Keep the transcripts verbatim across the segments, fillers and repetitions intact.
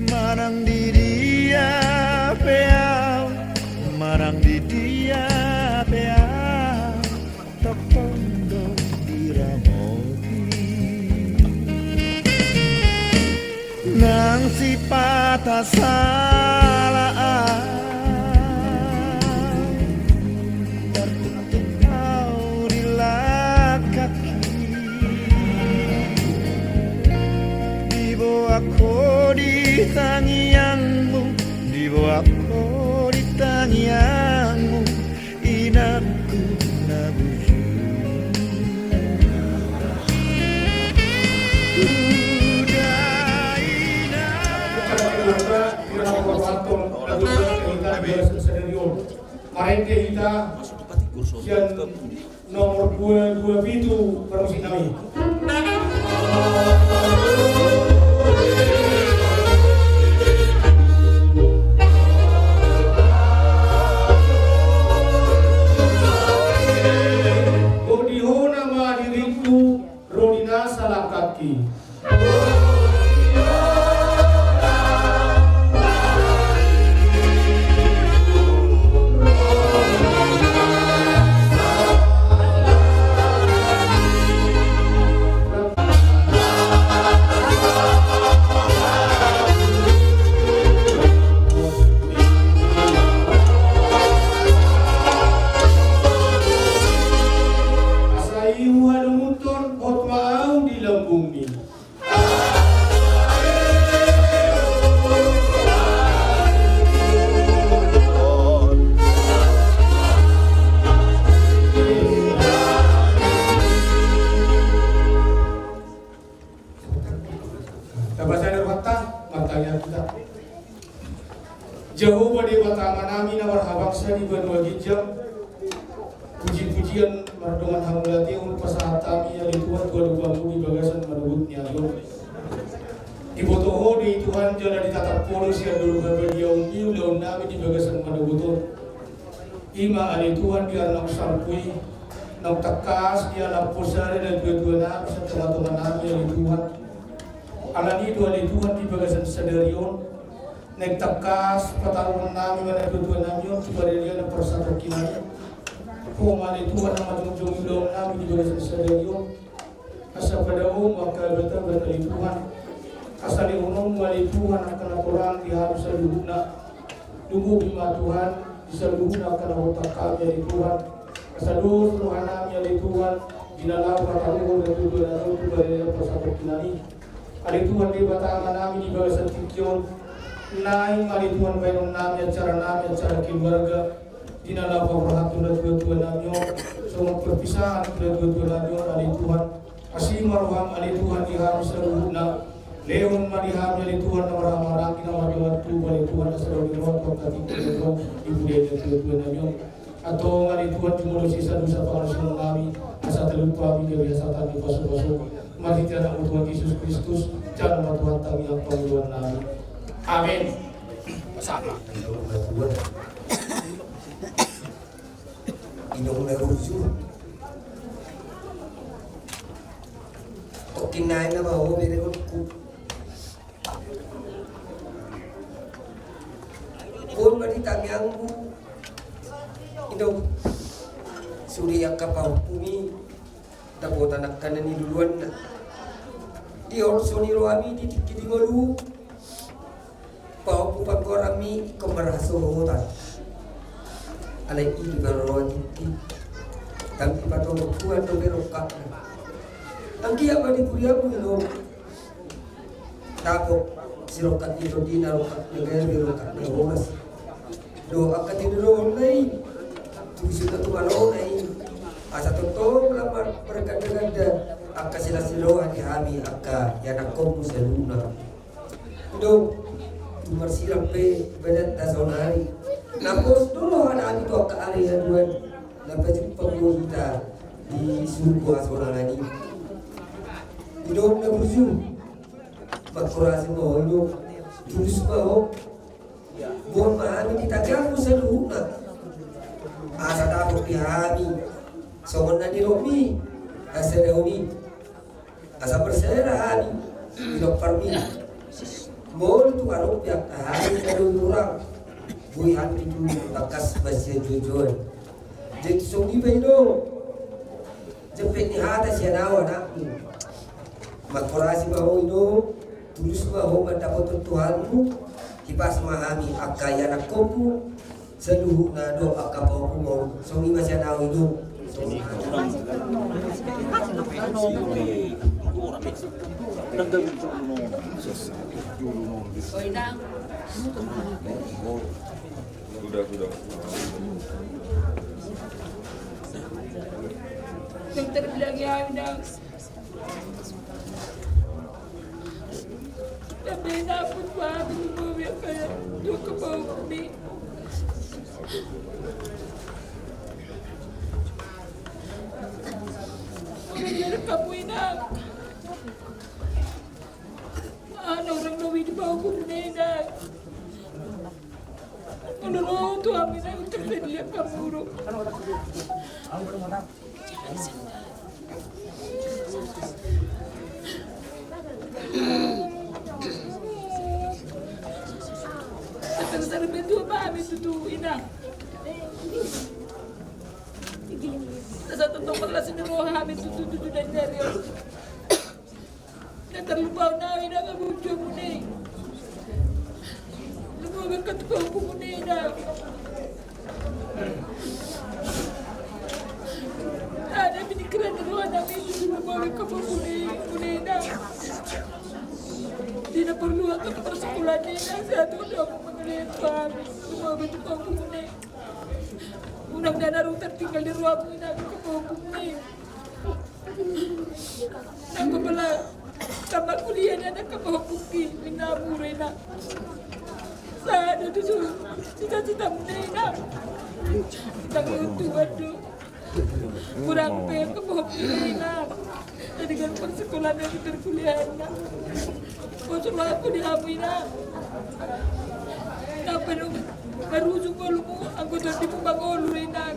Manang di dia pe au, manang di dia pe au, tongtong do diramoti. Nang sipata sala au, tartuktuk au di langkatki. Diboan ho di tangiangmu, diboan ho di tangiangmu, inangku na bujur. Uda ina. Marende hita sian nomor dua dua pitu parmusik nami. Godihona ma diringku, ro di na salangkatki. Asa i huhalungunhon hot ma au di lambungmi. Tapasada rohanta, martangiang hita. Jahowa Debata Amanami na marhabangsa di banua ginjang, puji-pujian mardongan hamauliateon pasahat hami ale Tuhan tu adopanmu di bagasan manogot ni ari on. Diboto Ho do i Tuhan jala ditatap Ho do sian dolok habadiaonmi ulaonnami di bagasan manogot on. I ma ale Tuhan di ari naung salpu i, naung tangkas dialap Ho sada natuatua nami sian tongatonganami ale Tuhan. Alani i do ale Tuhan di bagasan sadari on naeng tangkas pataruhon nami ma natuatua nami on tu Pardalanan parsatongkinan i. Ho ma ale Tuhan na manjongjong ulaonnami di bagasan sadari on. Asa padaoonmu angka abat-abat ale Tuhan. Asa lehononmu ale Tuhan angka na torang di hami saluhutna. Lumobi ma Tuhan di saluhutna angka na hotang hami ale Tuhan. Asa dos rohanami ale Tuhan di na laho pataruhon natuatua nami on tu Pardalanan parsatongkinan i. Ale Tuhan Debata Amanami di bagasan tingki on, naeng ma ale Tuhan bahenonnami acara nami, acara keluarga, di na laho paborhathon natuatua nami on, songon perpisahan tu natuatua nami on ale Tuhan. Asi ma roham ale Tuhan di hami saluhutna. Lehon ma di hami ale Tuhan na marhahamaranggi na mardongan tubu ale Tuhan, asa dao ni roha tu angka tingki on di pudi ni natuatua nami on. Antong ale Tuhan, jumolo sesa dosa pangalusion nami, asa talumpu hami gabe hasahatan ni pasupasu. Marhite Anakmu Tuhan Jesus Kristus, jalo ma Tuhan tangiang pangidoan nami. Amen. Sama. Inong na burju. Oke, naeng nama ho bere ku. Boan ma di tangiangmu, inong, sude angka pahompumi, dapotan angka na niluluanna. Di holso ni rohami di tingki di ngolu, pahompu panggoarmi ingkon marhasohotan. Alai i do na ro tingki, dang dipatorop Tuhan dope rongkapna. Anggiat ma di huriamu inong. Dapot sirongkap ni tondina, rongkap na gabe, rongkap na horas. Dohot angka tinadinganna i, tu sitio tu malona i. Asa tongtong lam margandaganda angka silas ni roha di hami angka ianakkonmu saluhutna. Inong, tung marsirang pe badanta saonari. Na pos do rohanami tu angka ari haduan na pajumpang do hita di surgo hasonangan i. Inong na burju. Mangkorasi ma ho inong, tulus ma ho. Boan ma hami di tangiangmu saluhutna. Asa dapot di hami songon na nirokmi hasadaon i. Asa marsahit hami di dokter mi. Molo tung adong pe angka hami na dua orang, boi hami tutu tangkas masian jojoan. Jadi songon i ma i do. Jempek ni hata sian ahu anakmu. Mangkorasi ma ho i do. Tulus ma ho mandapothon Tuhanmu. Hipas ma hami angka ianakhonmu. Saluhutna dohot angka pahompu ma on. Songon i ma sian ahu i do. Sudah, sudah. Dokter bilang ya udah. Tapi na pun paham semua yang kayak juga bau kami. Udah jadi kamu ini. Ana orang nawi di bau kami ini. Udah lo tuh kami ini terjadi lihat kamu dulu. Sasar-sar bentuk apa kami tutu ina. Sasar tentang perlasin roh kami tutu tutu dan dari. Na tarlupaon nami na gabe uju muna i. Lumobi angka tu pahompu muna i na. Ada pinikiran di roha nami, lumobi angka pahompu muna i na. Di na porlu angka tu parsikolaan i na, satu dua pahompu muna i. Lumobi tu pahompu muna i. Unang na naru tartinggal di rohamu i na angka pahompu muna i. Nang pala tamba kuliah ni anak kapohok bukti mina mure na. Sada tutu cita-cita mune na. Tangi untu badu. Kurang pe kapohok bukti na. Jadi kan persekolahan yang terkuliah na. Bocor aku di hamu ina. Napa dong? Marujung ngolumu anggo tondimu mangolu ina.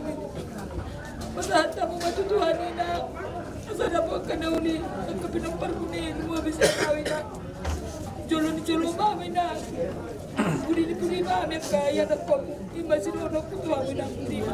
Pasahat hamu ma tu Tuhan ina. Asa dapot angka na uli angka pinomparmu ni lumobi sian au ina. Jolo ni jolo ma au ina. Pudi ni pudi ma au ina angka ianakhonmu. Ima sidohononku tu hamu ina. Pudi ma.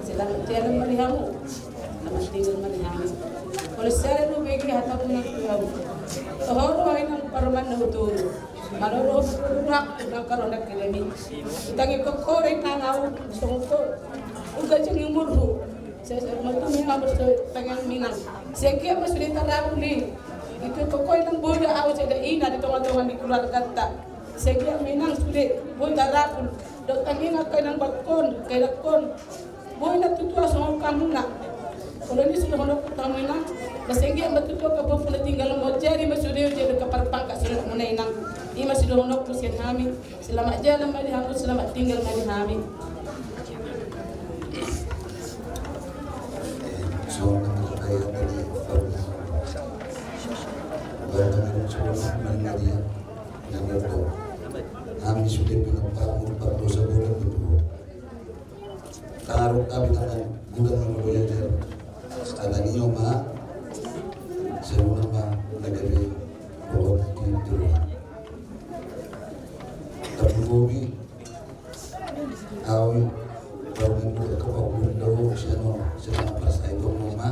Selamat tinggal ma di hami. Molo sada do bege hata puna tu hau. Toho do hau inang paruman na hutu. Molo roh burak na karonak kelemi. Tangi kokore nang au songko. Uga jangi umurhu. Saya saya matu minang berso tangi minang. Sengke ma sude tarapul i. Itu kokore nang boda au sada ina di tonga-tonga ni keluargata. Sengke minang sude boda tarapul. Dok tangi nang kai nang balkon kai nang kon. Boi na tutu songon hamuna. Olo ni sidohononku tu hamu ina. Masengge ma tutu angka pahompu na tinggal ma jadi ma sude jadi angka parpangkat sidohononku muna ina. Ima sidohononku sian hami. Selamat jalan ma di hamu selamat tinggal ma di hami. Hami sude pinompar pinompar dosa boleh betul. Taruh kami tangan gudang manggoya jer. Ala ni oma semua ma nagabe bohot di dulu. Tapi bobi au baru minggu ke pokok do seno seno pas ai oma.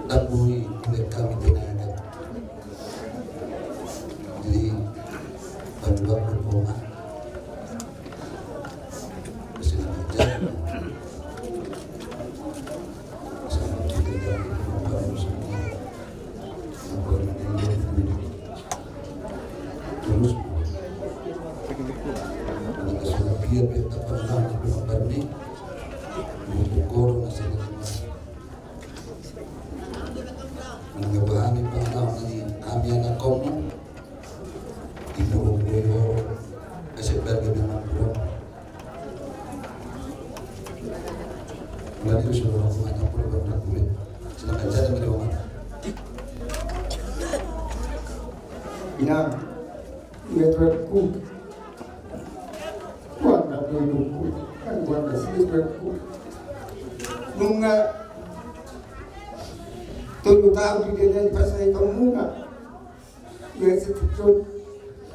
Dan bui kulit kami tenaga. Jadi bantu aku. Mari, sudah waktu banyak pula berbuat. Silakan, saya tidak mau. Inang, ia tuanku. Tuan, aku hidupku. Kan tuan kasih tuanku. Nunga tolu taon di dalam pasai tomuna. Ia setiap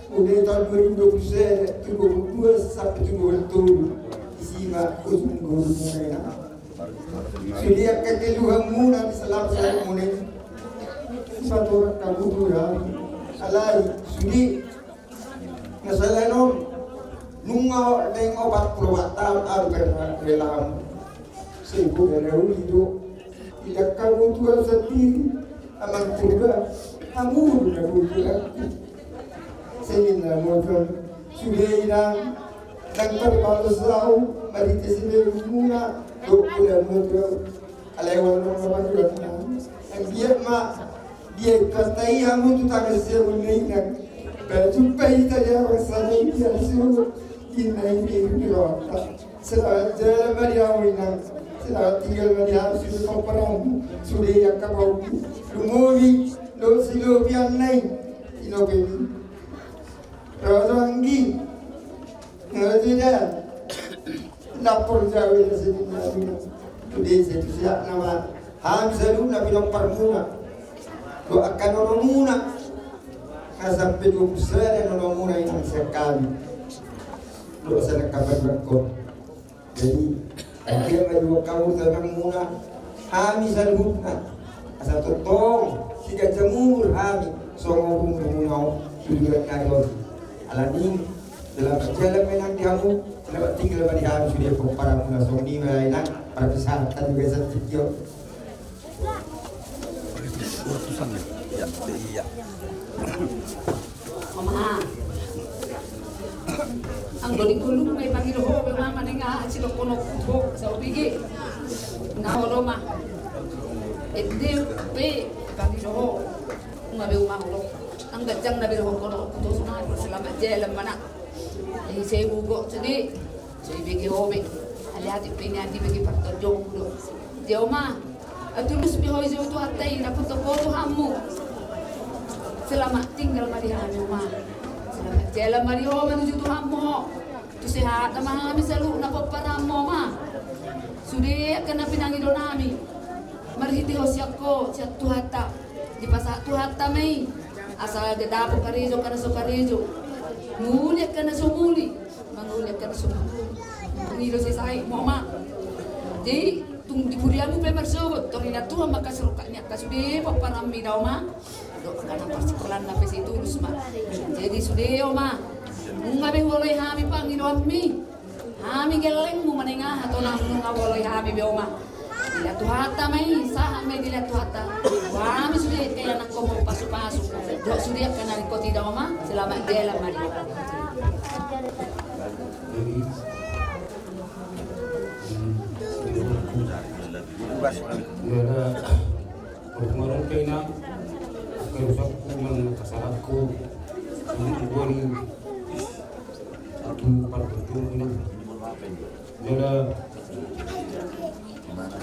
mulai tahun dua ribu dua puluh satu, dua puluh dua sampai dua puluh tujuh, isi ma ujung guru mulai na. Sude angka keluhanmuna di selama saya mulai. Satu orang kamu tuh ya, alai sude. Masalah non, nunga naeng opat puluh opat taon au berrelamu. Sehingga dari uli do. Tidak kamu tua sendiri, amang tua, kamu udah tua. Sehingga modal sudah hilang, dan terbalas tahu, mari ke sini muna, dok udah modal. Alai wala na pajuat na. Anggiat ma dia ikasta i hamu tu tangan sia muna inang. Baju pai tanya rasanya dia suruh. Inang ini ini rota. Selamat jalan ma di hamu inang. Selamat tinggal ma di hamu sudah komparamu. Sudah yang kapau. Lumobi lo si lobi annai. Ino peni. Raja anggi. Raja dah. Lapor jawi na sini na. Tude setu siap nama. Hami saluhutna pinomparmuna. Doakan olomuna. Asa peduk sada olomuna inang sekali. Doa sana kapan berkon. Jadi, akhirnya dua kamu tanang muna. Hami saluhutna. Asa totong, si ganjang umur hami, songo umur muna, sudah kari on. Alani, dalam perjalanan menang di hamu, selamat tinggal bani hami, sudah pomparan muna, songo ni menang, perpisahan juga sedikit. Iya, iya. Mama. Anggo di kulu mai pangido ho be mama ninga aci lo kono kubo sau bigi. Na ho lo ma. Ende pe pangido ho. Nga be uma ho lo. Angga jang na be ho kono kubo suma selamat jalan mana. Ini saya bugo jadi. Jadi bege ho be. Alai atik pe ni andi bege partonjong do. Dia oma. Atulus be ho ijou Tuhanta i na punta ho Tuhanmu. Selamat tinggal ma di hami oma. Selamat jalan ma di ho manuju Tuhanmu ho. Tu sehat ma hami saluhutna pomparanmu oma. Sude angka na pinangido nami. Marhite ho sian ho sian Tuhanta. Dipasahat Tuhanta ma i. Asa dapot karejo angka na so karejo. Muli angka na so muli. Mangoli angka na so mangoli. Mangido sesai mama. Jadi tung di kuriamu pe marsogot tori na Tuhan maka serokat ni angka sude pomparanmi da oma. Dok angka na parsikolanna pe sai tulus ma. Jadi sude oma. Nunga be huoloi hami pangidoanmi. Hami gellengmu manenga hatonang nunga huoloi hami be oma. Dilean Tuhanta ma i, sahat ma i dilean Tuhanta. Hami sude kaya na ho pasu-pasu. Dok sude angka na ringkot i da oma, selamat jalan ma di ho. Jadi, marungkena, angka dosangku nang angka salahku. Ini gua ni aku parbutung ini. Jadi,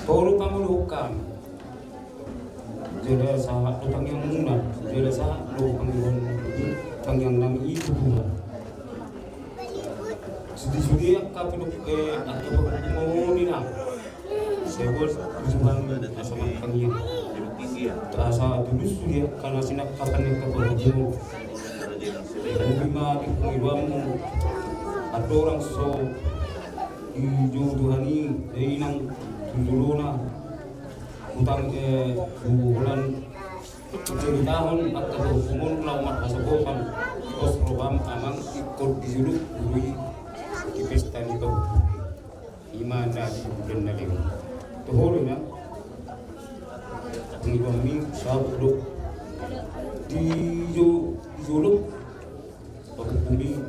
tolu kamu lukan. Jadi sahat tu tangiangmuna. Jadi sahat tu tangiang, tangiang nami itu pula. Sudi-sudi angka pinuk, eh, angka pinuk moni na. Sebut Tuhan asa mangkang ia. Asa tulus dia karena sinak kapan yang kau berhubung. Bumi ma di pengiluanmu. Ada orang so di jauh Tuhan ini, dia inang di jolona. Utang, eh, bulan ceritahon angka berhubungan lawan marhasobotan. Pos roham amang ikut di julu gurui di pesta ni kau. Ima na di bulan na lima. Tohori na. Pengiluan mi sabdo. Di jo, di jolo. Pakumpuli.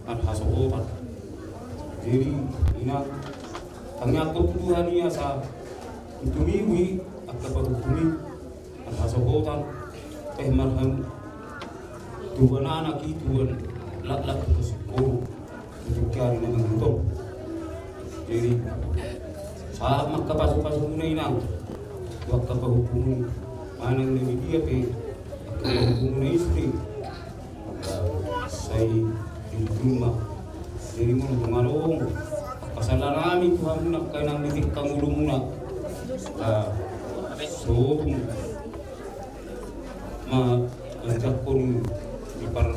Marhasobotan. Jadi ina. Tangiangkon tu Tuhan i asa. Itu minggu i. Angka pakumpuli. Marhasobotan, eh, marham-, tuan anak i tuan laklak tu sikolo, tu jari na mangintong. Jadi, Sahat ma angka pasupasu muna inang, tu angka pahompu muna manang na di dia pe, angka pahompu muna istri. Sai di rumah. Jadi molo tung adong pasahat nami tu hamuna angka inang di tingki ngolu muna, so ma, manjangkon di par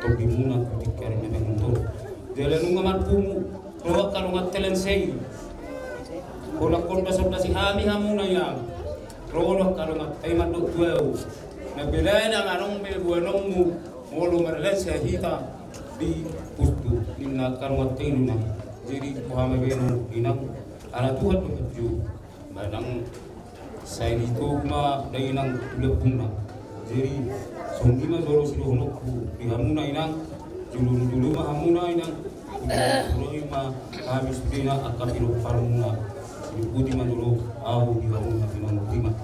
topi muna tu tingki ari na denggan on. Jala nunga marpungu ro angka dongan ta i. Holan hondasondasi hami hamuna inang. Ro do angka dongan ta i mandok tu ahu. Na beda ndang adong be boanonmu molo marlas hita di pus tu ninna angka dongan ta i do na. Jadi boha ma be inang, ala Tuhan do manjou. Manang sai ditogu ma dainang tu lambungna. Jadi songon i ma jolo sidohononku di hamuna inang, jolo jolo ma hamuna inang, jolo ma hami sudena angka pinomparmuna. Jadi pudi ma jolo ahu di hamuna inang, pudi ma.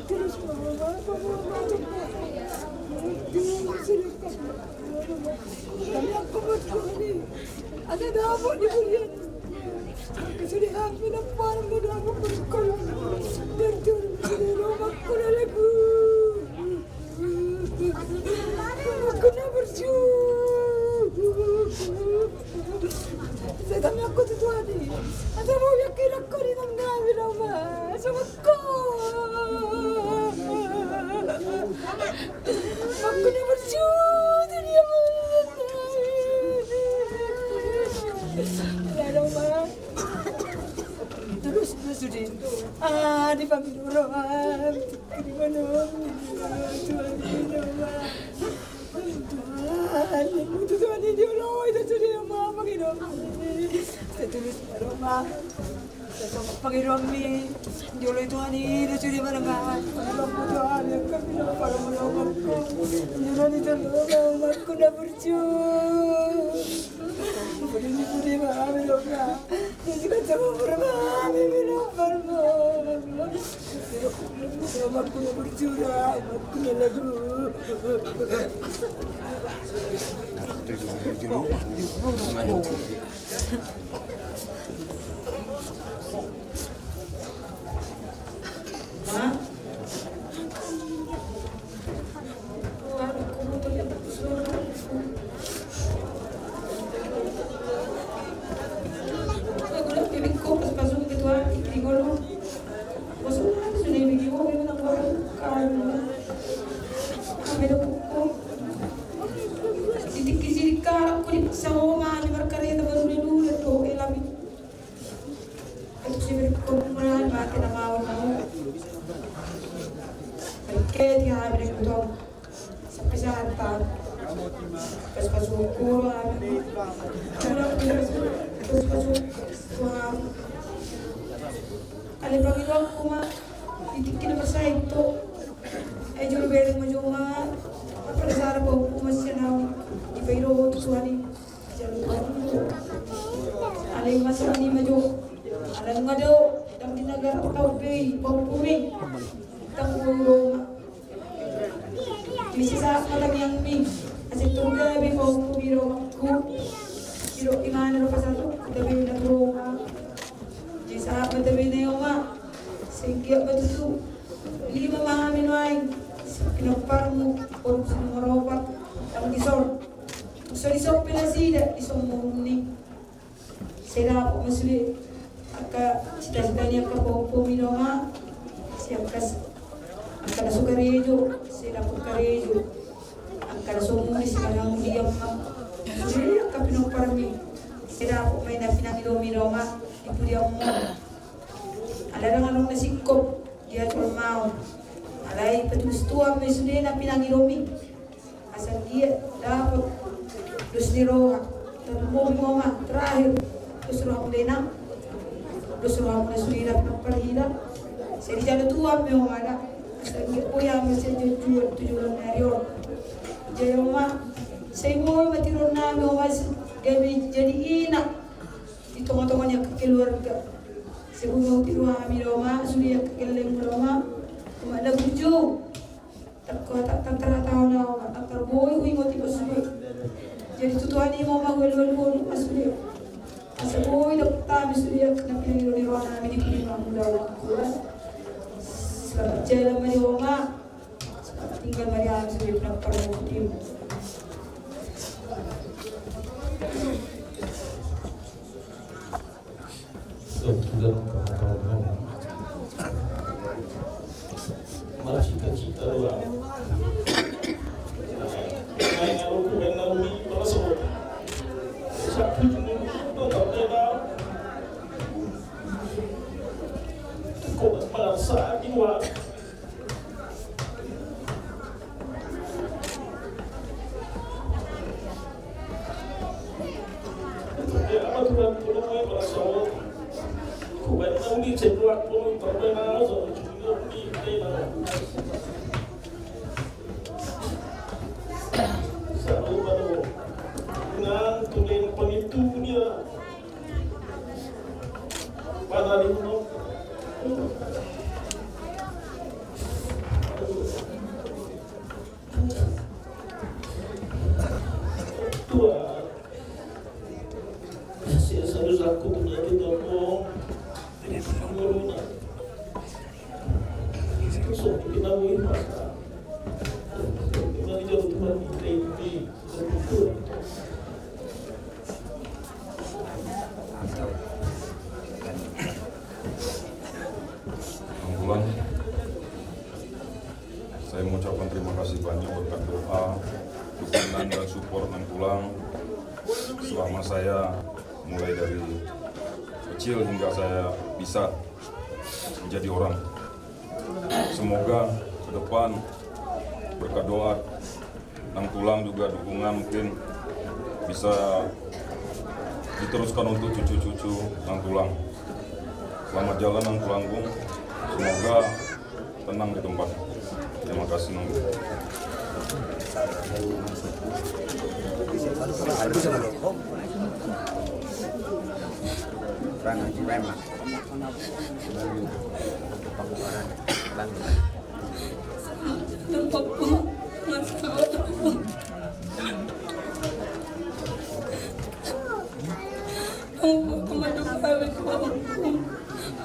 Terus mama, mama, mama, mama. Terus mama, mama. Kami aku buat kami. Ada dapur di kuliah. Aku sudah hampir dapat mau dapur berkol. Dan turun di rumah aku dah lagu. Aku nak berjuang. Saya tak ngaku tu Tuhan ni. Asal mau yakin aku di dalam kami rumah. Sama Aku na berjuang tu dia. Lalu ma terus na sude. Ah, di pamidoro, ah, di mana? Tuhan, di mana? Tuhan, Tuhan, di Allah, itu sudah yang mau pamidoro. Saya terus ma. Pangidoanmi, jolo i Tuhan i do sude manang aha. Pangidoanmu Tuhan, yang kami dapat melawanku. Jolo i Tuhan, melawanku na burju. Pudi ni pudi ma hami dong na. Jadi kan sama pura ma hami bilang parma. Melawanku na burju, melawanku na lagu. Di tingki sidik karak ku di pasahoma di markareta baru di dulu tu elami. Itu si berikut mulai mati nama orang. Oke, dia habis itu. Sampai santan. Pas pas ukur, habis. Pas pas ukur. Wah. Ale pangidoanku ma, di tingki na marsainto. Ai jolo bereng ma jolo ma, pada sada pahompu ma sian au, dipaido ho tu Tuhan i, jalo Tuhan i. Alai ma songon i ma jolo, ala nunga do, ndang di nagara tau be i, pahompu i, tang ro ma. Misi sahat ma tangiangmi, asa tung gabe pahompu i ro aku, i ro imana ro pasahat, tabe na tu ro ma. Jadi sahat ma tabe na i oma, sai anggiat ma tutu. Lima ma hami nuaeng, sian pinomparmu, korupsi nomor opat, ndang dison. So dison pe nasida, dison murung ni. Sai dapot ma sude, angka cita-cita ni angka pahompu i do ma, si angka s-, angka na so karejo, sai dapot karejo. Angka na so muli, sai manang mulian ma. Sude angka pinomparmi, sai dapot ma i na pinangidomi do ma, di pudianmu. Ala ndang adong na singkop, dia jolma on. Alai patustuan ma i sude na pinangidomi. Asa Ia dapot dos ni roha. Tarlumobi ma terakhir dos roha muna inang, dos roha muna sude na parhila. Sai dijalo Tuhan ma i, oma, da. Asa anggiat boi hami sai jujuran tu joloan ni ari on. Jadi, oma, sai boi ma tironnami, oma, gabe jadi ina di tongatonga ni angka keluarga. Sai boi ma hutiru hami, da, oma, sude angka gellengmu, da, oma. Oma na burju. Tangko, tang, tang, tara tahu na, oma, tang tarboi huingot i ma sude. Jadi tu Tuhan i ma, oma, hualualuhon ma sude. Asa boi dapot hami sude angka na pinangido ni rohanami di pudi ma muna, oma, kuat. Selamat jalan ma di, oma. Selamat tinggal ma di hami sude, pinangido ni pudi ma. Malah cita-cita orang. Naik aku kena umi, malah sebut. Satu juni itu tak ada. Kok merasa di luar. Tuhan, sia sadus aku punya kita mo. Corona. Terus kita mau ini masa. Kita dijauh Tuhan, kita ini. Nangtulang, saya mengucapkan terima kasih banyak berkat doa, dukungan dan support Nangtulang selama saya mulai dari kecil hingga saya bisa menjadi orang. Semoga ke depan berkat doa Nangtulang juga dukungan mungkin bisa diteruskan untuk cucu-cucu Nangtulang. Selamat jalan Nangtulang Gung. Semoga tenang di tempat. Terima kasih Nangtulang.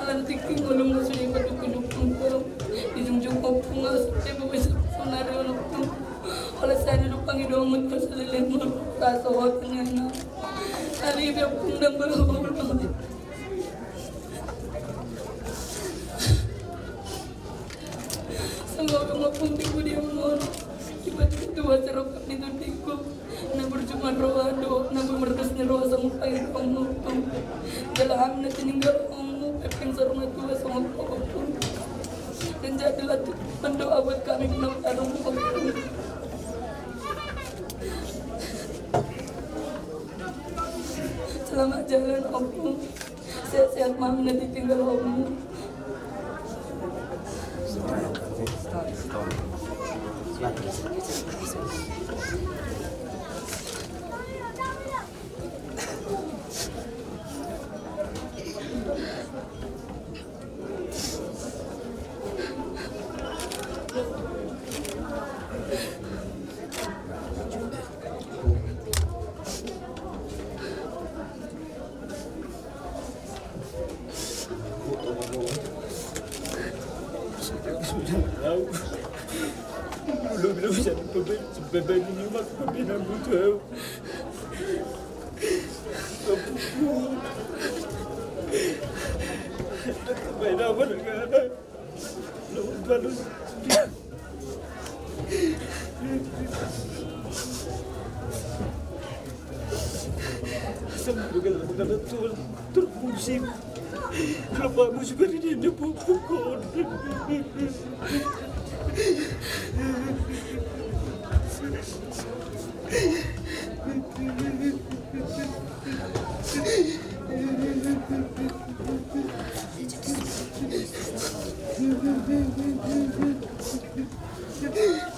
Alantik ngolong na sude padukundukunku. Dijungjung ompung na sude bebas sonari ompung. Ola sani do pangidoanmu tu salelengmu. Rasa hotan yana. Ari be ompung dan berhormat. Semoga mapung di pudi amon. Tiba-tiba tua serokap di tundiku. Na burju ma roha do, na bumerdos ni roha songon pangidoanmu. Jala hami na tininggal omu, pepeng sarunga tua songon omu. Dan jadilah Tuhan doa buat kami, pinangidoanmu. Selamat jalan ompung. Sehat-sehat ma hami na tininggal omu.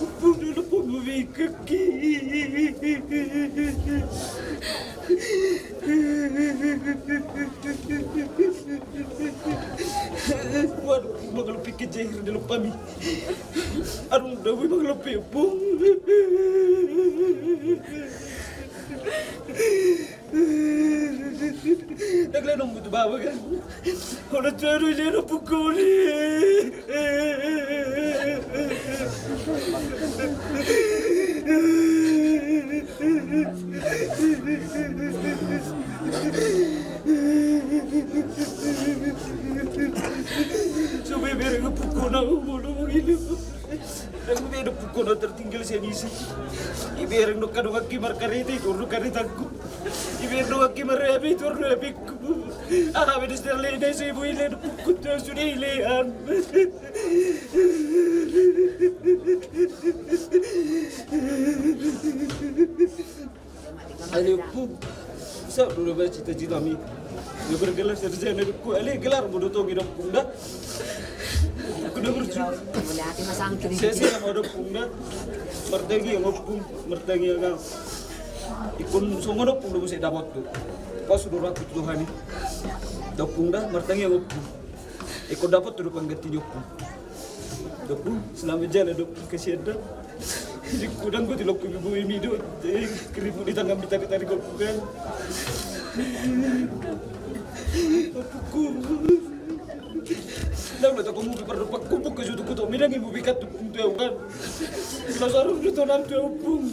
Ompung, dulu pun memikat ki. Waduh, mangalopi ke jahir di lompa mi. Aduh, udah gue mangalopi, Ompung. Ndang lain ombu tu baba kan. Olo, taru jeno pukuli. Subai bereng pukuna, molo mangilo. Ndang be dohot pukuna tertinggal sian ise. Ibereng do angka donganki markareta, ituhor do karetangku. Ibereng do angka donganki marhape, ituhor do hapengku. Aha be dos terlena, ise boi lehon pukun tu ahu, sude ilean. Ale Ompung, saut do na ba cita-citami? Ia bergelar sarjana dohot ku, ale gelarmu do tong i da, Ompung, da? Ku da berju. Sia-sia ma da, Ompung, da. Martangiang, Ompung, martangiang au. Ingkon songon on, Ompung, do muse dapotu. Pos do rohangku tu Tuhan i da, Ompung, da, martangiang, Ompung. Ingkon dapotu do pangganti ni, Ompung. Da, Ompung, selamat jalan da, Ompung, kasian da. Di kudang gua tilok kubi bumi mido, eh, keribu di tangan, bintang-bintang di kopukan. Ompungku. Ndang do tong, Ompung, pardopak, Ompung, ke sutu kuto midang, Ompung, bikat tu, Ompung, tu, Ompung. Mas arung di tonam tu, Ompung.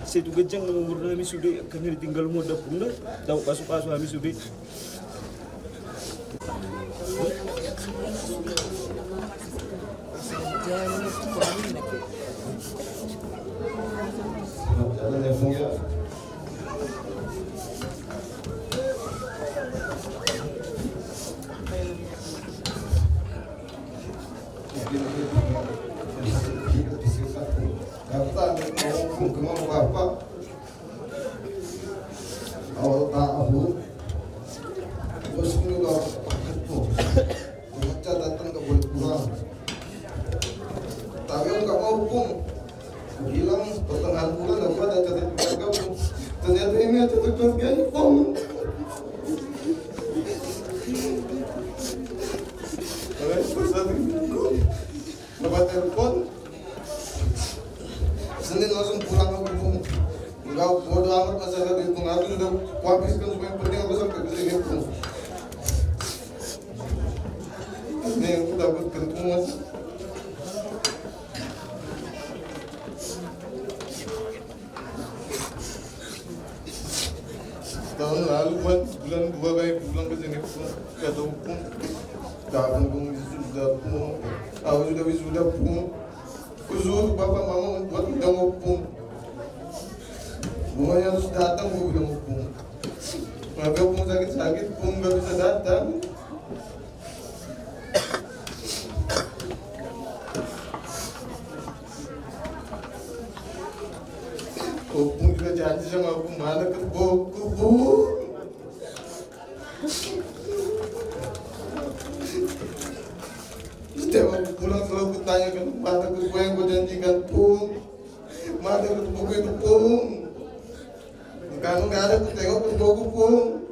Sai tu ganjang nama umur nami sude, angka na ditinggalmu da, Ompung, da. Dapot pasu-pasu hami sude. Tapi engkau mau, Ompung. Bilang pertengahan bulan aku ada catatan keluarga, Ompung. Ternyata ini ada catatan keluarga, Ompung. Dapat telepon. Senin langsung pulang aku, Ompung. Enggak, bodo amat masalah duit, Ompung. Aku sudah kuhabiskan semua yang penting aku sampai ke sini, Ompung. Ini yang aku dapatkan, Ompung, Mas. Tahun lalu, Wan, bulan dua kami pulang ke sini, Pung. Kata Pung, kapan Pung wisuda, Pung? Aku sudah wisuda, Pung. Kusuruh bapak mama membuat udang opung. Bunganya harus datang, gua bilang, opung. Maka Pung sakit-sakit, Pung nggak bisa datang. Opung juga janji sama aku, mana keboku, Pung. Setiap aku pulang selalu kutanyakan, mana keboku yang kau janjikan, Pung? Mana keboku itu, Pung? Kalau nggak ada, kutengok keboku, Pung.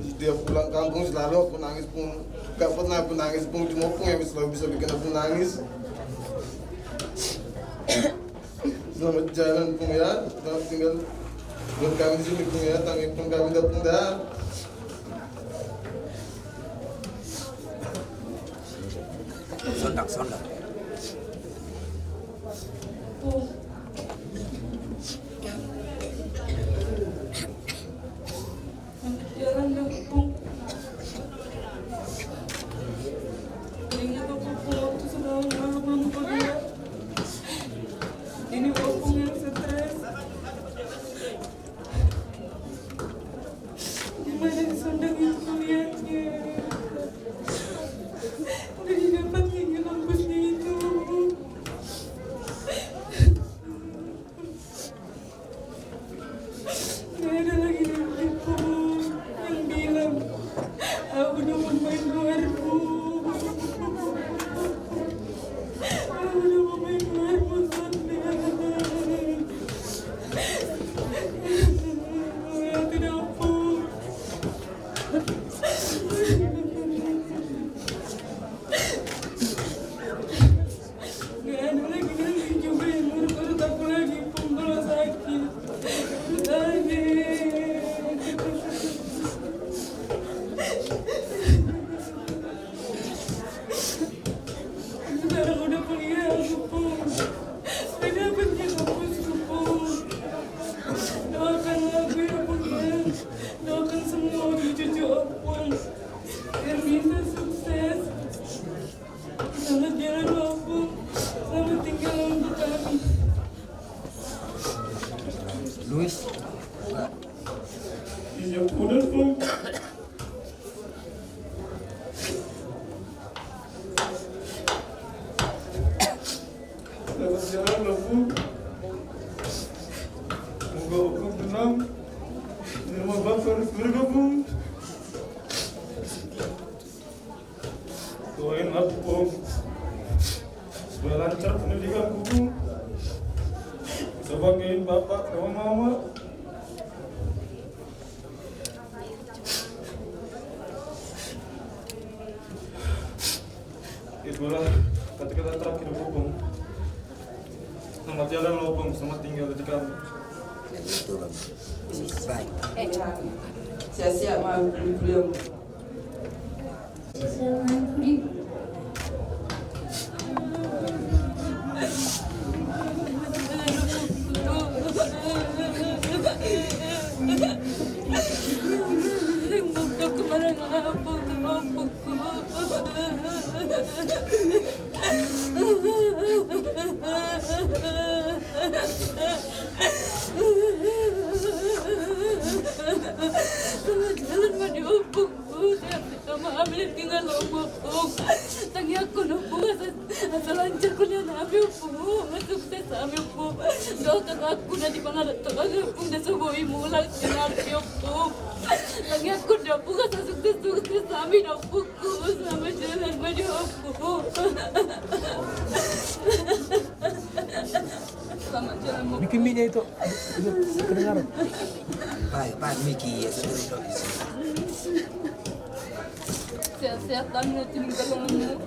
Setiap pulang kampung selalu aku nangis, Pung. Gak pernah aku nangis, Pung. Cuma Pung yang selalu bisa bikin aku nangis. Selamat jalan, Pung, ya. Selamat tinggal buat kami di sini, Pung, ya. Tangi, Pung, kami dah, Pung, dah. Sondak, sondak. Jalan dah, Pung. Teringat aku, Pung, waktu sudah lama, Pung, kuliah. Ini, Pung, yang stres. Di mana si Sondak itu kuliahnya? Udah didapat tinggal kampusnya itu. Nggak ada lagi nanti, Pung, yang bilang, "Aku udah mau main luar, Pung. Aku udah mau main luar, Pung." Tidak, Pung. Nggak ada lagi nanti juga yang ngurus-ngurus aku lagi, Pung, kalau sakit. Aduh. Sekarang udah kuliah aku, Pung. Udah dapet kampusku, Pung. Doakan aku ya, Pung, ya. Doakan semua cucu Opung biar bisa sukses. Selamat jalan, Opung. Selamat tinggal untuk kami. Luis. Iya, udah, Pung. Selamat jalan, Opung. Semoga Opung tenang di rumah Bapa di surga, Pung. Doain aku, Pung, supaya lancar pendidikanku, Pung. Sebagai bapak sama mama. Itulah kata-kata terakhir, Opung. Selamat jalan, Opung. Selamat tinggal di kami. Ya, betul, Bang. Baik. Siap-siap, Bang. Kuliah. Tangiangkon, Opung, asa, asa lancar kuliah nami, Opung, asa sukses hami, Opung. Doakan aku na di pangarantoan, Opung, na so boi mulak di nami, Opung. Tangiangkon, Opung, asa sukses, sukses hami, Opungku. Selamat jalan, Opung. Selamat jalan, Opung. Bikin mic-nya itu, itu kedengaran. Baik, baik, mic-nya, ya, sudah, sudah. Sehat-sehat kami nanti meninggal, Opung.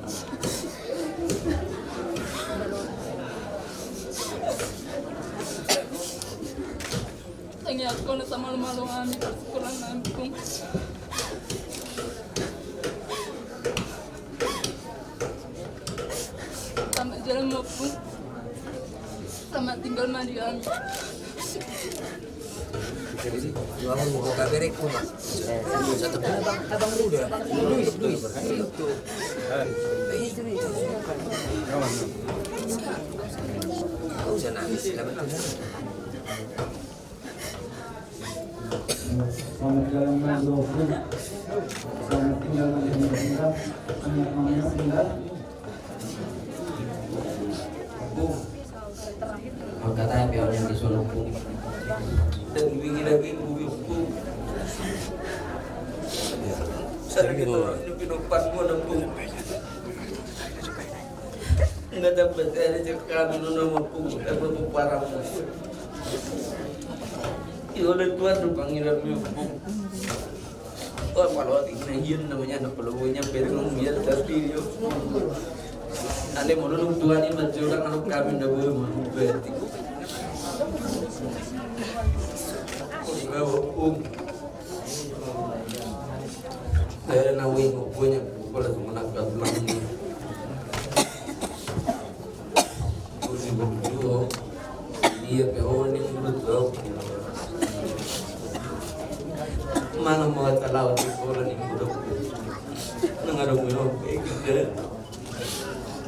Tangiangkon na samalu-malu hami, parsekolaan hami, Pung. Selamat jalan, Opung. Selamat tinggal ma di hami. Jadi, dua orang mau kabar, Pung, Mas. Satu, Abang, Abang Luda. Luis, Luis. Kau jangan nangis, selamat tinggal. Selamat jalan, Mas. Selamat tinggal, Mas. Selamat tinggal. Angka tapi orang yang disuruh, Pung. Dan wingi lagi, Pung. Saya gitu, ini pinopan gua, Pung. Nggak dapat, ada cek kami nuna, Pung, dapat parang. Iya, oleh Tuhan, lu panggilan, Pung. Wah, kalau di sini namanya anak pelabuhannya Petrus, dia tapi dia. Ada mau nunung Tuhan ini, berarti orang anak kami ndak boleh mau berarti. Pung. Saya nawi mau punya, kalau cuma nak bilang.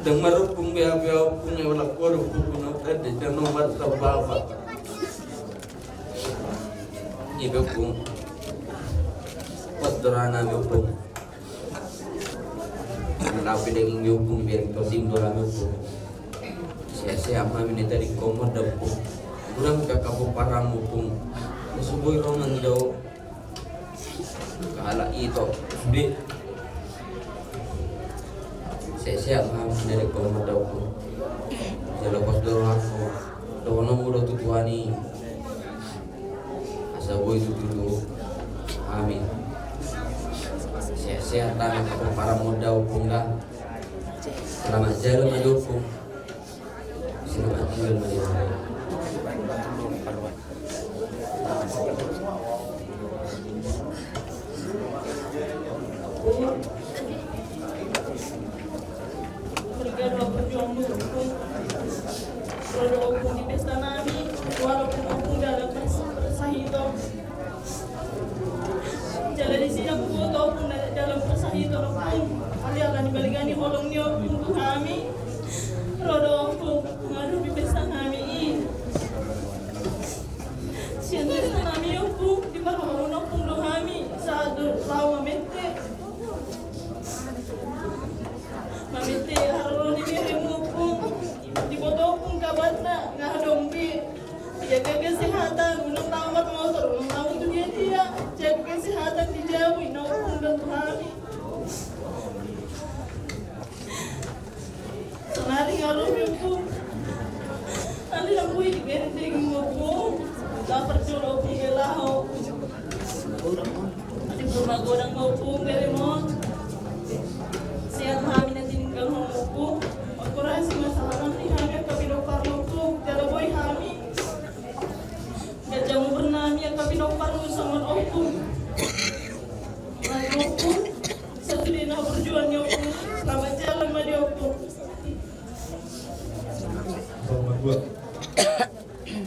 Ndang marompung be, be ompung e, ula kodo ompung na tadi, jangan nomor sababa. Ibe ompung. Pas dorana be ompung. Lape daging be ompung, biar kau sing dorana be ompung. Sehat-sehat ma hami na tadingkon ma da ompung. Godang pe angka pomparanmu ompung. Na so boi ro mangido. Halak ito sude. Sehat-sehat ma hami na tadingkon ma da ompung. Jala pos do rohangku. Dohononmu do tu Tuhan i. Asa boi tutu tu hami. Sehat-sehat hami, pomparanmu da ompung da. Selamat jalan ma da ompung. Selamat tinggal ma da ompung. Bergado perjuangan ompung. Ro do ompung di pesta nami, walaupun ompung dalam pers-, persahiton. Jala disi na huboto ompung da-, dalam persahiton ompung. Alai ala ni balga ni holong ni ompung tu hami. Ro do ompung mangadopi pesta nami i. Sian pesta nami ompung, diparorot ompung do hami, sahat do laho mamette. Mamette haroro ni beremu ompung. Diboto ompung kabarna, nga adong be. Jaga kesehatan, unang laho marmotor, unang laho tu dia-dia. Jaga kesehatan di jabu, ina ompung da tu hami. Sonari nga ro be ompung. Alai ndang boi dibereng daging ompung. Lapar jolo ompung be laho. Alai magodang ma ompung beremon. Sehat ma hami na tininggalhon ompung. Mangkorasi ma salam ni hami angka pinompar ompung. Jala boi hami. Ganjang umur nami angka pinompar songon ompung. Mari ompung. Satu di na berjuang ni ompung. Selamat jalan ma di ompung. Selamat dua.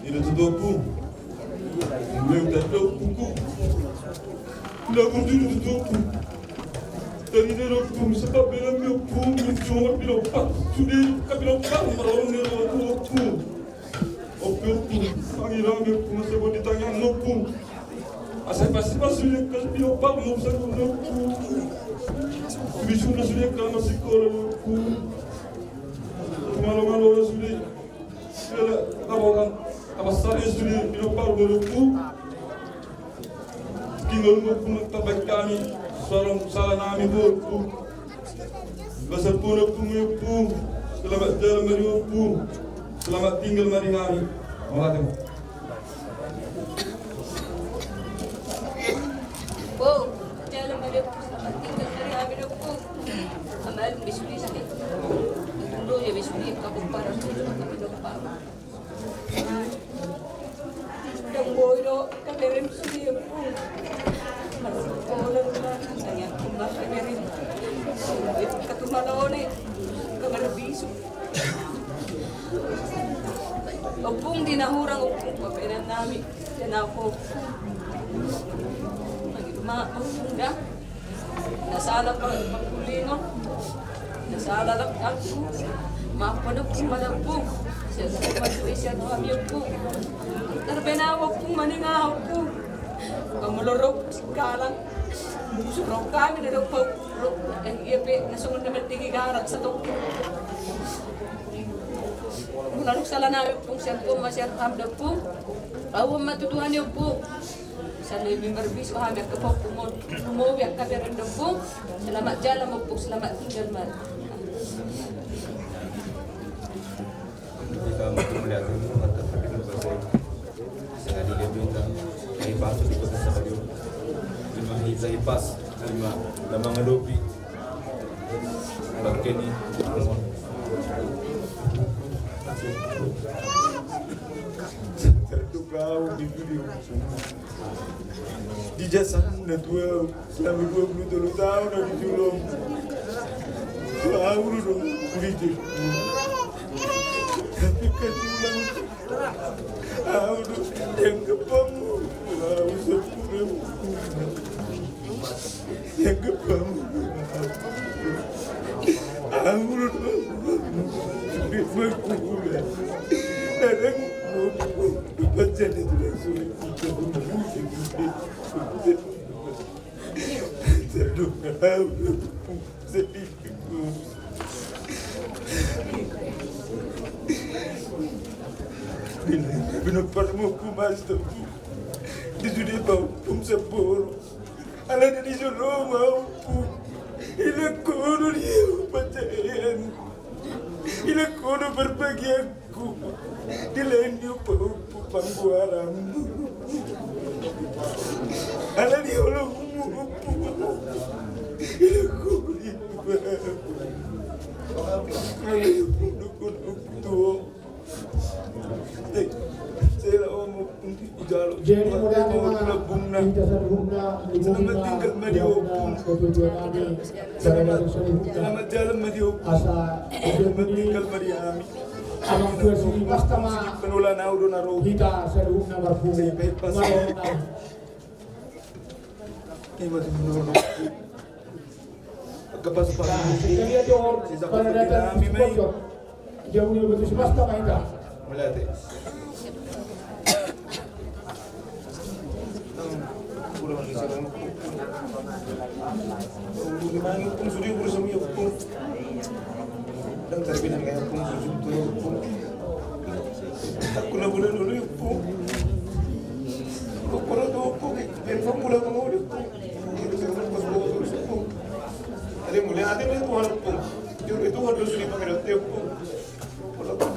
Ina tutu ompung. Mulai udah ada ompungku. Udah berdiri tutu ompung. Dari dia ompung sebab bilang dia ompung. Cuma bilang pak. Sudah kami bilang pak. Malam ni ompung. Ompung, ompung, pangirangi ompung, asa boi ditangiang ompung. Asa pasti pas sudah kasih pinompar mau bisa ompung. Sudah sudah sudah kalau masih sekolah ompung. Malam-malam sudah. Sudah apa kan? Apa saya sudah pinompar ompung. Tinggal ompung, tabaen hami, salam, salam nami ompung. Basa pun ompung, ompung. Selamat jalan ma di ompung. Selamat tinggal ma di hami. Mauliate. Ompung, jalan ma di ompung. Selamat tinggal ma di hami ompung. Amal bismillah. Dulu ya bismillah, kapok parah. Ndang boi do kaberem sude ompung. Marsikola ma, ndang yakin ba kaberem. Katumala one, kamarbisuk. Ompung di na hurang ompung, papenan nami, dan aku. Lagi ma, ompung da. Na sala pa-, pangkulingon. Na sala lak aku. Maaf panompung, manompung. Sian rumah tu isi anu kami ompung. Tarbena ompung, maninga ompung. Kamu lorok singkalang. Musuh rok kami na dok pau. Rok, eh, iya pe, na songon na mendigi garak satu. Lalu sala na ompung, sian pom, sian pam, ompung. Au ma tu Tuhan ompung. Sandai member bis, wah, biar ke pop, mau, mau biar ke biar rendempung. Selamat jalan, ompung, selamat tinggal, Mar. Kita mau melihat dulu, mantap, tapi kan bahasa ini. Saya di dia minta, saya pas, di kota saya, lima hita pas, lima, lima ngelobi. Bakeni. Tertukau di video. Di jasa na tua selama dua puluh tolu tahun na di julung. Tua auru dong, kulitik. Tapi ketulang. Auru, yang kepamu. Auru sepuluh. Yang kepamu. Pinompar ma ompung, masa ompung di sude ma ompung samboro. Alana di son ma ompung, ilehon do di au pansarian, ilehon do parbagianku. Dilehon ni ompung panggoaranmu. Alana di olomu ompung, ilehon do di au. Alana di ompung, dukun ompung tuo. Jadi, mauliate ma di hita saluhutna, di hita saluhutna, ketujuan nami. Selamat jalan ma di ompung. Asa, selamat tinggal ma di hami. Amang tua si Masta ma. Hita saluhutna marpungu. Ima tu menurut. Kepas. Nah, sekalian dong, pada datang di sponsor. Jauh dia betul si Masta ma hita. Melihat. Kurang di sana. Kurang di mana pun sudah kurang sama pun. Dan terpindah kayak pun sudah pun. Aku na guna dulu ya pun. Kok kurang tuh pun. Handphone guna kamu udah pun. Ate mauliate ma di Tuhan ompung. Jolo Tuhan do sude pangidoan ompung.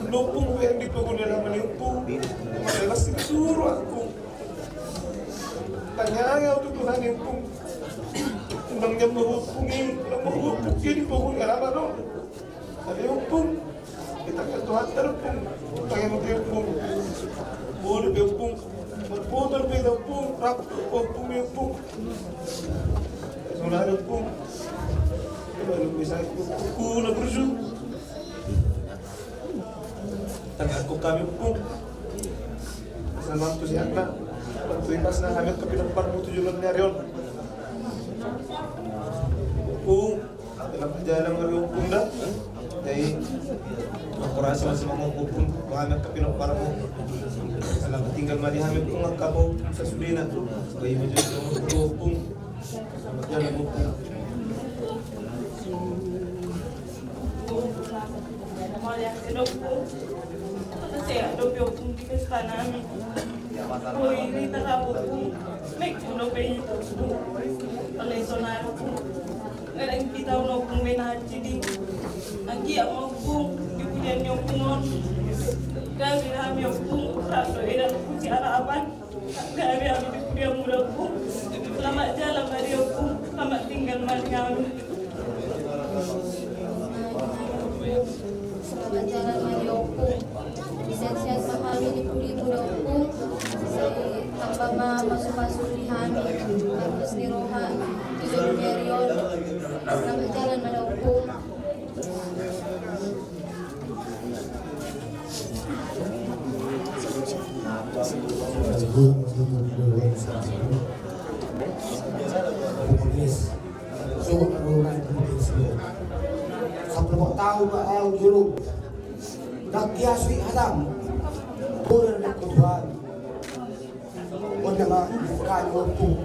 Ompung, yang di pogona nama ni ompung. Masa pasti suruh aku. Tanya au tu Tuhan ompung. Undang jam ompung i, undang ompung i di pogona nama do. Ate ompung. Hita kan Tuhan ompung. Tangan ompung. Boleh ompung. Marpoto pe ompung, rap ompung, ompung. Sonari ompung. Baru bisa ompung na burju. Tangan ko hami ompung. Senang tu siang na. Waktu ipas na hami angka pinompar mu tu jolo ni ari on. Ompung. Dalam perjalanan ma di ompung da. Jadi, aku rasa masih mau ompung, wah, nak tapi nak parah. Selamat tinggal ma di hami ompung, angka pau sasudena. Bayi macam ompung. Selamat jalan ompung. Saya ada ompung di pesta nami. Oi, rita ka ompung. Mek, uno pe itu. Oleh sonari. Ngarang kita uno pun mena cidi. Anggi ya ompung, di pudian ni ompung on. Gabe hami ompung, rasa edan pusi arapan. Gabe hami di pudian mula ompung. Selamat jalan ma di ompung, selamat tinggal ma di hami. Selamat jalan ma di ompung. Sehat-sehat ma hami di pudi mula ompung. Sai tamba ma pasu-pasu di hami. Bagus ni roha. Tujuan ni ari on. Selamat jalan ma di ompung. Sampulu taon ma au jolo. Ndang diasui hatam. Bola na kutuan. Onda ma bukan ompung.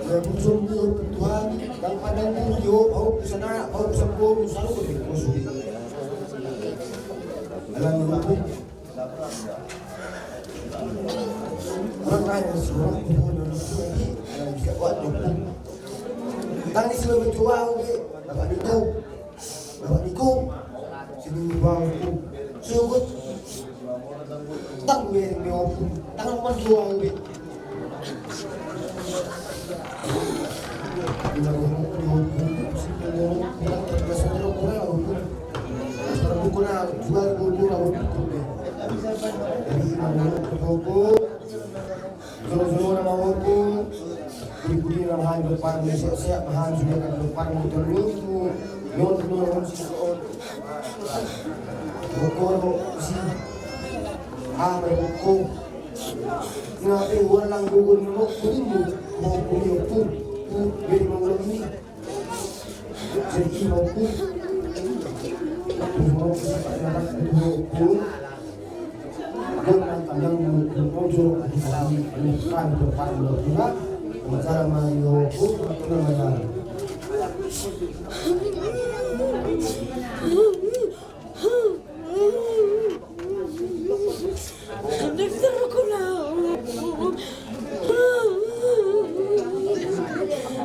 Ya, bujur ni ompung Tuhan. Ndang pandang bulu di ompung, ompung sana, ompung sampulu, saru ko di musuh. Alam ompung. Kurang ajar si orang kumpul dalam surat ini, dalam bisa buat dukung. Tang di sini mencoba, oke, Bapak Niko, Bapak Niko, sini bawa hukum. Sugut. Tang gue yang hukum. Tang apa dua, oke. Jolo-jolo nama ompung. Pudi-pudi nama hami dopan, sehat-sehat nama hami sudah kan dopan, motor lu itu. Yon, yon, yon, si on. Bokoro, si. Ah, bokoro. Ngape uang lang bokoro ni bokoro ni bokoro ni bokoro ni bokoro ni. Jadi, ima ompung,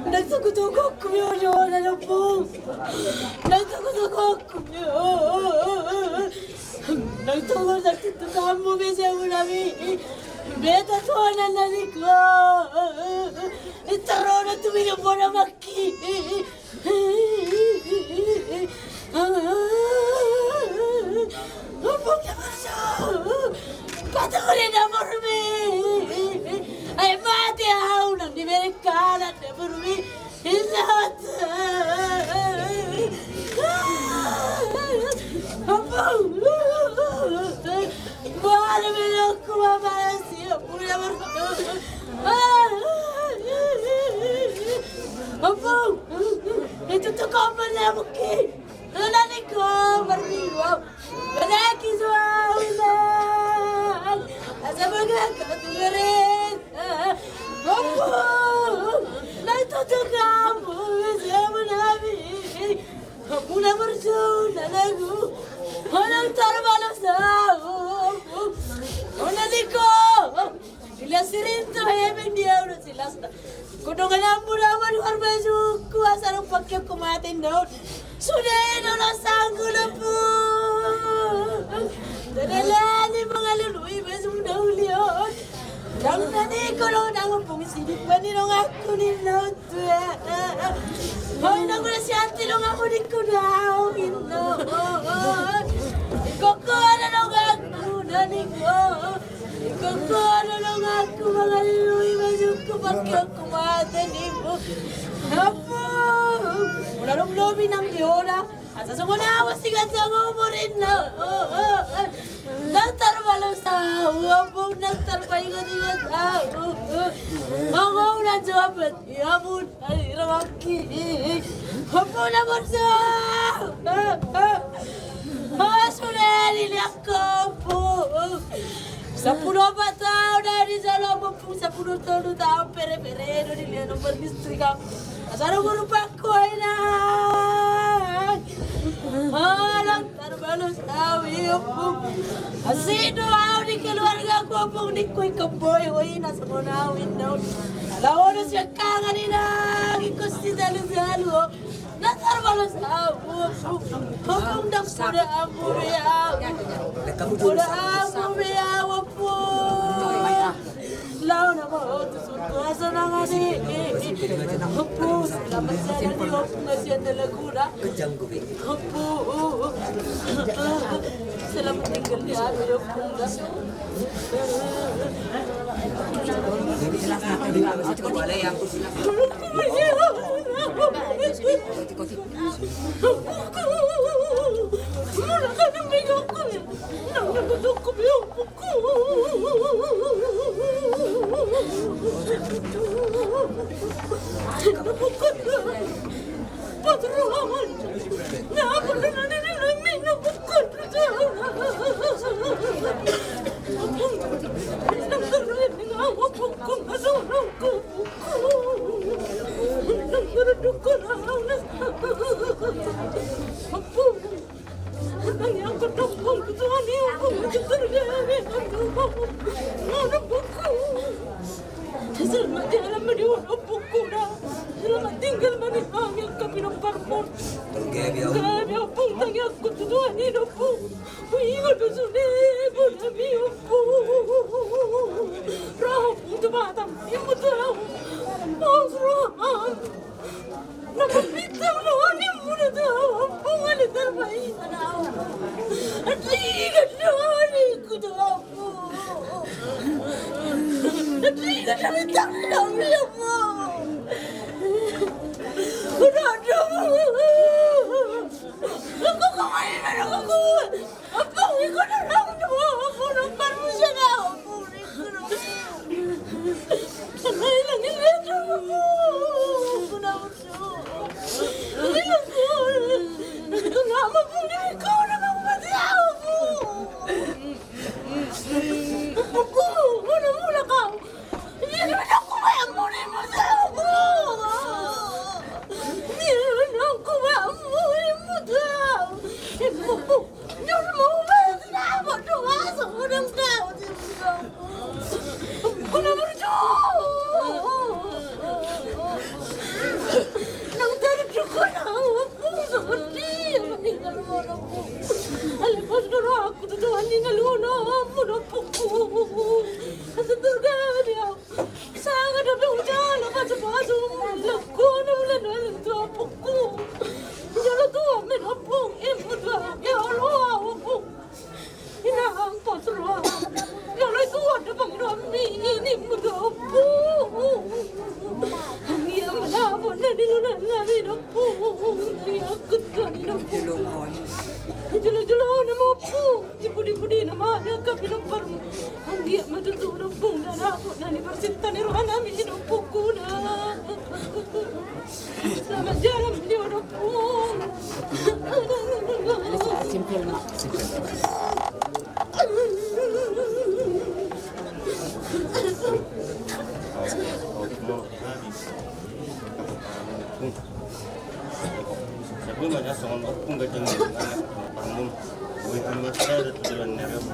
Ndang tokotokokku be, olo, olo, olo, Ompung. Ndang tokotokokku be. Ndang tokotokokku be, siamun nami. Beta tu anak nani ko. Taruhon tu minum bona maki. Ompung na marsu, paturi na borumi. Ai mate au nang dibereng halak na borumi. Inna. Ompung. Borumi na hukuman mati, ompung na marsu. Ompung, itutup kau mana mungkin? Nona niko marminggu. Mana kisu au inang? Asa bagaga tu gereja. Ompung, na itutup kau, siamun nami. Ompung na marsu, anakku. Nona tarbalos au, ompung. Nona niko. Silas sirinta hepeng dia udah silas. Kodong anak muda aman luar baju kuasa lupa kau kematen daun. Sudah nona sanggup lepung. Tadalani mengalului baju daun lion. Dang tadi kodong dang pungsi di pani dong aku ni daun. Oi, nang gula sianti dong aku di kuda, inna. Koko ada dong aku, nani ko. Koko ada dong aku, mangalului bajukku, pakeonku, mate nimu. Apa? Udah dong, lobi nang di ora. Asa songon awas tiga songo umur inna. Nang tarbalos au, ompung, nang tarbaingot-ingot au. Ompung na jawab, ya ampun, ai ramaki. Ompung na marsu. Sudah di liakku, ompung. Sampulu opat taon na di jolo, ompung, sampulu tolu taon pere-pere do di liakku, nomor listrik au. Asa do guru pakku, ai nang. Alang tarbalos au, ompung. Asi do au di keluargaku, ompung, ningku ingkon boi ho ina songon au inna. Laho do sian kangan inang, ingkon sijalu-jalu ho. Na tarbalos au, ompung. Ompung, ndang poda amu be au. Poda amu be au, ompung. Laho nama ho tu surgo asa nang adi. Ompung, selamat jalan di ompung, kasihan dalam kuda. Ompung. Selamat tinggal di api, ompung. Selamat jalan ma di ompungku na. Selamat tinggal ma di hami angka pinomparmon. Gabe ompung, tangiangku tu Tuhan i do ompung. Huingot do sude bona mi ompung. Roham tu Batam, imut roham. Pos roham. Na marbintang do animu do tu au, ompung, ale tarbaingot au. Adingan do animu tu au. Adingan do bintang do au, ompung. Udah do. Aku kau main, aku kau. Ompung, ingkon do au. Jolo-jolo na ma ompung, di pudi-pudi na ma angka pinomparmu. Anggiat ma tutu ompung, na dapot na ni parsinta ni roha nami, ompungkuna. Selamat jalan, ompung. Sebelum ada songon ompung gajang ni anak pamun. Boi hami masada tu jalan nerem.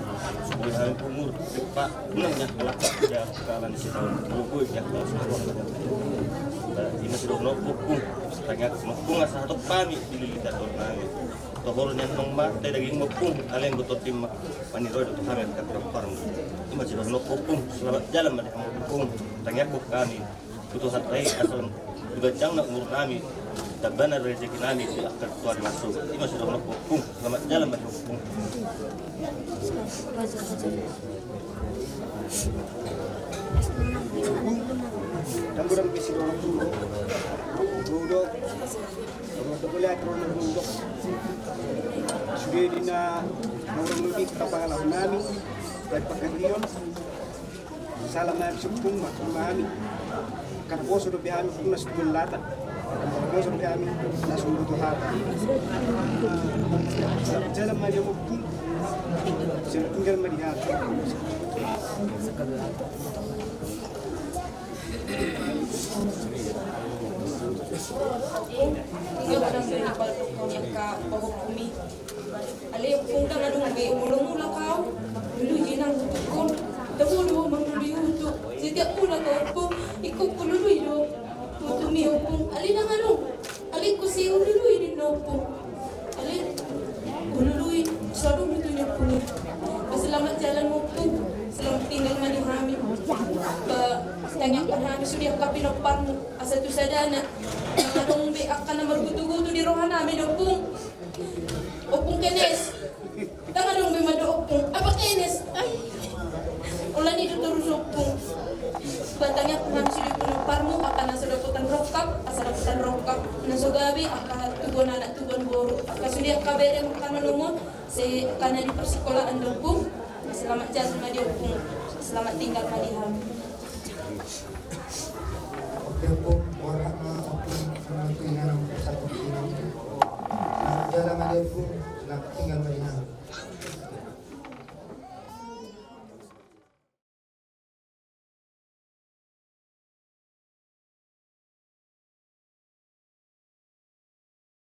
Boi hami pungur. Pak, menang ya kelak. Dia kalan si tahun. Boi ya kelak. Ini sudah ompung. Tanya ompung asa hatop kami. Pilih lihat orang kami. Tohor nyan nong ma, te daging ompung. Aleng botol timma. Pani roy do tu hami angka parmu. Ima sudah ompung. Selamat jalan ma di hamu ompung. Tanya kami. Butuh hak baik asal dibancang na umur nami, tabana rezeki nami di angka tuan masuk. Ima sudah ompung. Selamat jalan bagi ompung. Tambah dong bisi dong dulu. Duduk. Duduk boleh atur duduk. Sudah dina orang lebih kepala nami. Baik pakai rion. Salam ma ompung ma, ma hami. Karboso dope hami, kuna setuju lata. Karboso dope hami, langsung butuh hata. Salam ma di ompung. Salam tinggal ma di hata. Ini orang dari Palembang yang ka Pahokumi. Ale ompung, ndang adong be molo mula hau, lului nang utukkon. Tabo do manglului utuk. Setiap mula hau ompung, ingkon hulului do utumi ompung. Ale ndang adong. Ale ingkon sai hulului ninna ompung. Ale hulului, so adong utuk ni ompung i. Selamat jalan ompung. Selamat tinggal ma di hami. Ba, tangiangkon hami sude angka pinomparmu. Asa tu sadana. Ndang adong be angka na margutu-gutu di roha nami ompung. Ompung kenes. Ndang adong be mandok ompung. Apa kenes? Ai. Holan i do torus ompung. Ba tangiangkon hami sude pinomparmu, angka na so dapotan rongkap, asa dapotan rongkap. Na so gabe, angka tubuan anak, tubuan boru. Angka sude angka bere, angka na lomo. Sai angka na di parsikolaan do ompung. Selamat jalan ma di ompung. Selamat tinggal ma di hami. Oke, ompung, borhat ma ompung, selamat tinggal, satu tinggal. Selamat jalan ma di ompung, selamat tinggal ma di hami.